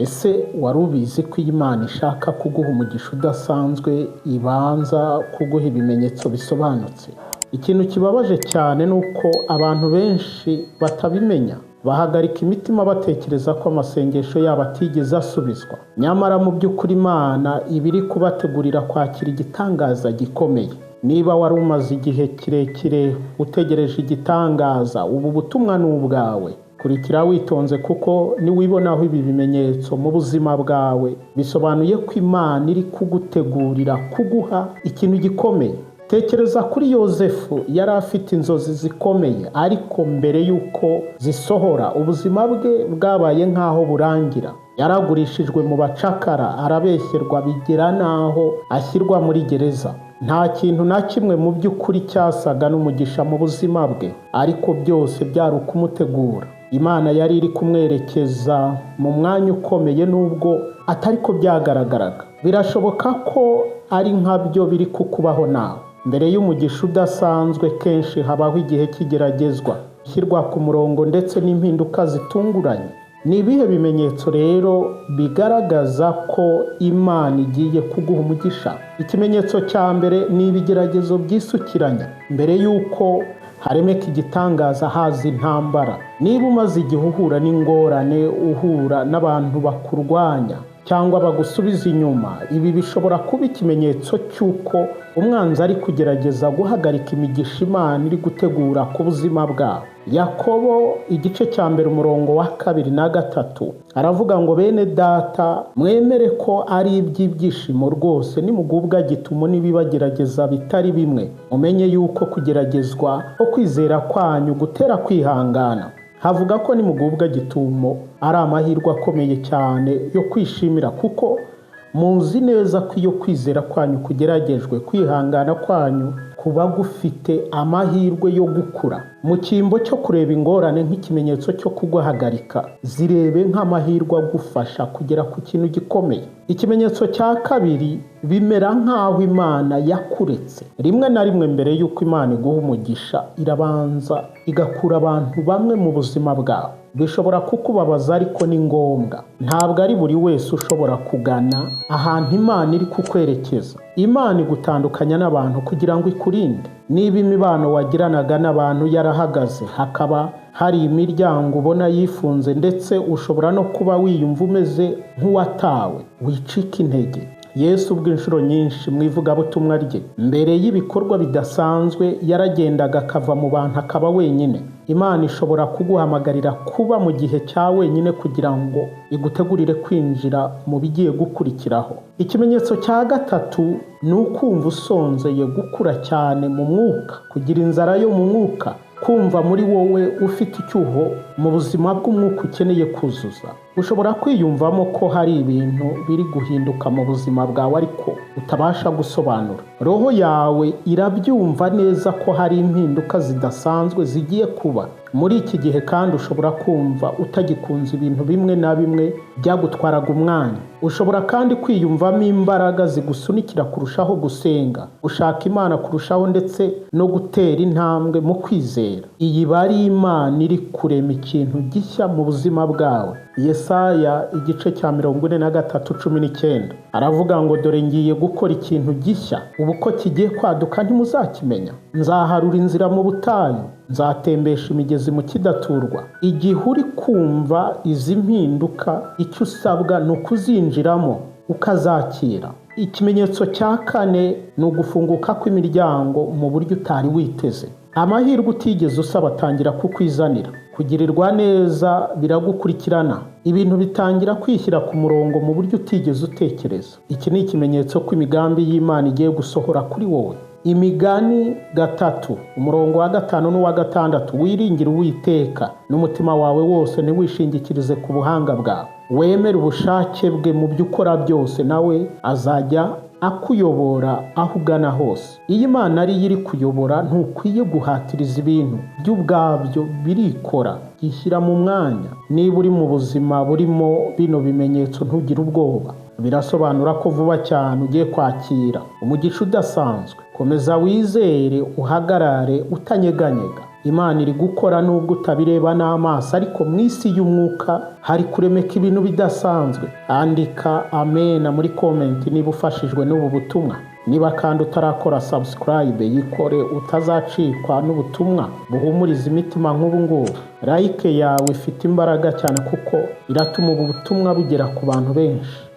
Ese wari ubizi ko Imana ishaka kuguha umugisha udasanzwe ibanza kuguha ibimenyetso bisobanutse? Ikintu kibabaje cyane ni uko abantu benshi batabimenya, bahagarika imitima batekereza ko amasengesho yabo atigeze asubizwa. Nyamara mu by'ukuri Imana iba iri kubategurira kwakira igitangaza gikomeye. Niba wari umaze igihe kirekire utegereje igitangaza, ubu butumwa ni ubwawe. Kurikira witonze, kuko niwibonaho ibi bimenyetso mu buzima bwawe, bisobanuye ko Imana iri kugutegurira kuguha ikintu gikomeye. Tekereza kuri Yozefu. Yari afite inzozi zikomeye, ariko mbere y'uko zisohora, ubuzima bwe bwabaye nk'aho burangira. Yaragurishijwe mu bacakara, arabeshyerwa, bigera n'aho ashyirwa muri gereza. Nta kintu na kimwe mu by'ukuri cyasaga n'umugisha mu buzima bwe, ariko byose byari ukumutegura. Imana yari iri kumwerekeza mu mwanya ukomeye, nubwo atari ko byagaragaraga. Birashoboka ko ari nkabyo biri kukubaho nawe. Mbere y'umugisha udasanzwe, kenshi habaho igihe cy'igeragezwa, ishyirwa ku murongo ndetse n'impinduka zitunguranye. Ni ibihe bimenyetso rero bigaragaza ko Imana igiye kuguha umugisha? Ikimenyetso cya mbere ni ibigeragezo byisukiranya. Mbere y'uko haremeka igitangaza, haza intambara. Niba umaze igihe uhura n'ingorane, uhura n'abantu bakurwanya cyangwa bagusubiza inyuma, ibi bishobora kuba ikimenyetso cy'uko umwanzi ari kugerageza guhagarika imigisha Imana iri gutegura ku buzima bwawe. Yakobo igice cya 1, umurongo wa 2 na 3, aravuga ngo: "Bene Data, mwemere ko ari iby'ibyishimo rwose nimugubwa gitumo n'ibibagerageza bitari bimwe. Mumenye yuko kugeragezwa ko kwizera kwanyu gutera kwihangana." Havuga ko nimugubwa gitumo ari amahirwe akomeye cyane yo kwishimira, kuko muzi neza ko iyo kwizera kwanyu kugeragejwe, kwihangana kwanyu kuba gufite amahirwe yo gukura. Mu cyimbo cyo kureba ingorane nk'ikimenyetso cyo kuguhagarika, zirebe nk'amahirwe agufasha kugera ku kintu gikomeye. Ikimenyetso cya kabiri: bimera nk'aho Imana yakuretse. Rimwe na rimwe, mbere y'uko Imana iguha umugisha, irabanza igakura abantu bamwe mu buzima bwawe. Bishobora kukubabaza, ariko ni ngombwa. Ntabwo ari buri wese ushobora kugana ahantu Imana iri kukwerekeza. Imana igutandukanya n'abantu kugira ngo ikurinde. Niba imibano wagiranaga n'abantu yarahagaze, hakaba hari imiryango ubona yifunze, ndetse ushobora no kuba wiyumva umeze nk'uwatawe, wicika intege. Yesu ubwo inshuro nyinshi mu ivugabutumwa rye, mbere y'ibikorwa bidasanzwe, yaragendaga akava mu bantu akaba wenyine. Imana ishobora kuguhamagarira kuba mu gihe cya wenyine kugira ngo igutegurire kwinjira mu bigiye gukurikiraho. Ikimenyetso cya gatatu ni ukumva usonzeye gukura cyane mu mwuka, kugira inzara yo mu mwuka, kumva muri wowe ufite icyuho mu buzima bw'umwuka ukeneye kuzuza. Ushobora kwiyumvamo ko hari ibintu biri guhinduka mu buzima bwawe ariko utabasha gusobanura. Roho yawe irabyumva neza ko hari impinduka zidasanzwe zigiye kuba. Muri iki gihe kandi ushobora kumva utagikunze ibintu bimwe na bimwe byagutwaraga umwanya. Ushobora kandi kwiyumvamo imbaraga zigusunikira kurushaho gusenga, gushaka Imana kurushaho, ndetse no gutera intambwe mu kwizera. Iyi iba ari Imana iri kurema ikintu gishya mu buzima bwawe. Yesaya igice cya 43:19 aravuga ngo: "Dore ngiye gukora ikintu gishya, ubu ko kigiye kwaduka ntimuzakimenya? Nzaharura inzira mu butayu, nzatembesha imigezi mu kidaturwa." Igihe uri kumva izi mpinduka, icyo usabwa ni ukuzinjiramo ukazakira. Ikimenyetso cya kane ni ugufunguka kw'imiryango mu buryo utari witeze. Amahirwe utigeze usaba atangira kukwizanira. Kugirirwa neza biragukurikirana. Ibintu bitangira kwishyira ku murongo mu buryo utigeze utekereza. Iki ni ikimenyetso ko imigambi y'Imana igiye gusohora kuri wowe. Imigani 3, umurongo wa 5 n'uwa 6: "Wiringire Uwiteka n'umutima wawe wose, ntiwishingikirize ku buhanga bwawe. Wemere ubushake bwe mu byo ukora byose, nawe azajya akuyobora aho ugana hose." Iyo Imana ariyo iri kuyobora, ntukwiye guhatiriza ibintu, byo ubwabyo birikora, byishyira mu mwanya. Niba uri mu buzima burimo bino bimenyetso, ntugire ubwoba. Birasobanura ko vuba cyane ugiye kwakira umugisha udasanzwe. Komeza wizere, uhagarare utanyeganyega. Imana iri gukora nubwo utabireba n'amaso, ariko mu isi y'umwuka hari kuremeka ibintu bidasanzwe. Andika amena muri comment niba ufashijwe n'ubu butumwa. Niba kandi utarakora subscribe, yikore utazacikwa n'ubutumwa buhumuriza imitima nk'ubu ngubu. Like yawe ifite imbaraga cyane kuko iratuma ubu butumwa bugera ku bantu benshi.